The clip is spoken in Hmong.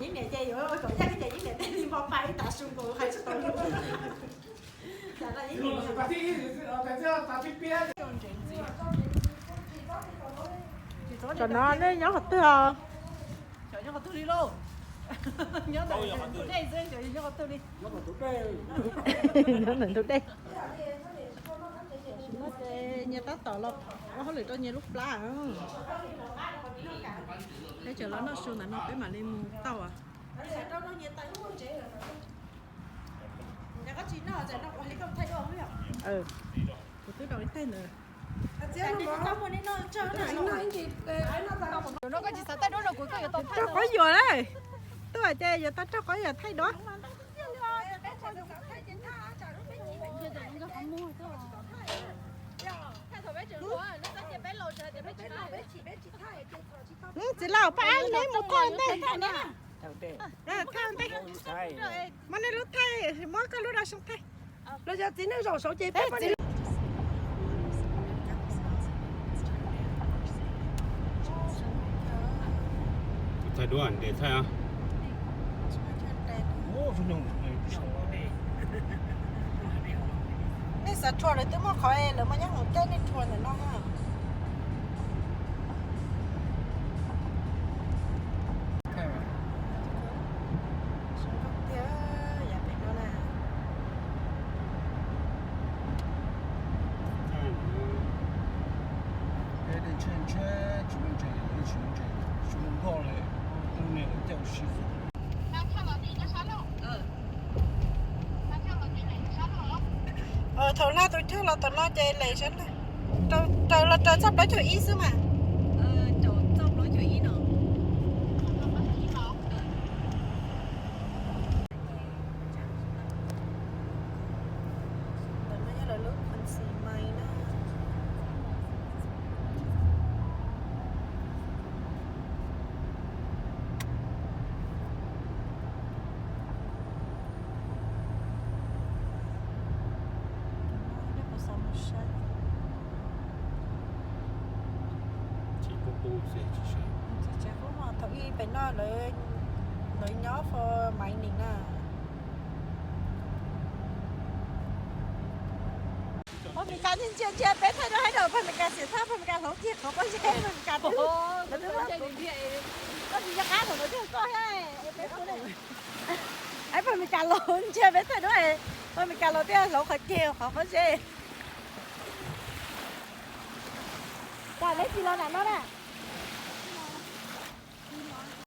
Yeeb niam ces yuav kom yaj ces yeeb niam tej li npo pa ib tav su nkaus hais tsis tau lus. Tam no nej nyob qhov twg os? Nyob qhov twg li lauj? Nyob ntawm ntug dej xwb, nyob qhov twg li? Nyob ntawm ntug dej. Nyias tab tom los ua hauj lwm rau nyias lub plab. Peb tseem los noj su ntawm no peb mam li mus tau. Kuv twb rau ib teg ntawd. Rau qhov yuam lawm. Twb hais tias yuav tau rau qhov yuam thaij duab. Txiv laus, pab ab neb mus thaij ntej. Thaij ntej. Muab nej lub thaij, muab koj lub rau xyoo thaij. Los yog txiv neej zaum saud ces peb pab txiv. Thaij duab, ntes thaij. Nej xav rhuav lawv twb muaj qhov, lawv muaj nyob hauv teb, nej rhuav ntawm no na. Thaum hla tus thawj los tom no ces lees sab na. Raws los raws txog plaub caug ib xwb mas. Ntawm no yog lawv lub Quincy Mile na. Nej puas xav mus saib? Tsis qub qub xwb tsis saib. Tsis qub mas thaum ub pem no lawv, lawv nyob for mining na. Pog Meskas ntsia ntsia peb thaij duab haib rau pog Meskas xiam thaj, pog Meskas hloov kiag qhov pob zeb, pog Meskas twb, lawv twb, koj tsis nco qab thaum lawv twb koj thiab, peb, pog Meskas los ntsia peb thaij duab, pog Meskas los thiaj hloov qhov kiag qhov pob zeb. Cas neb tsis los nram no na?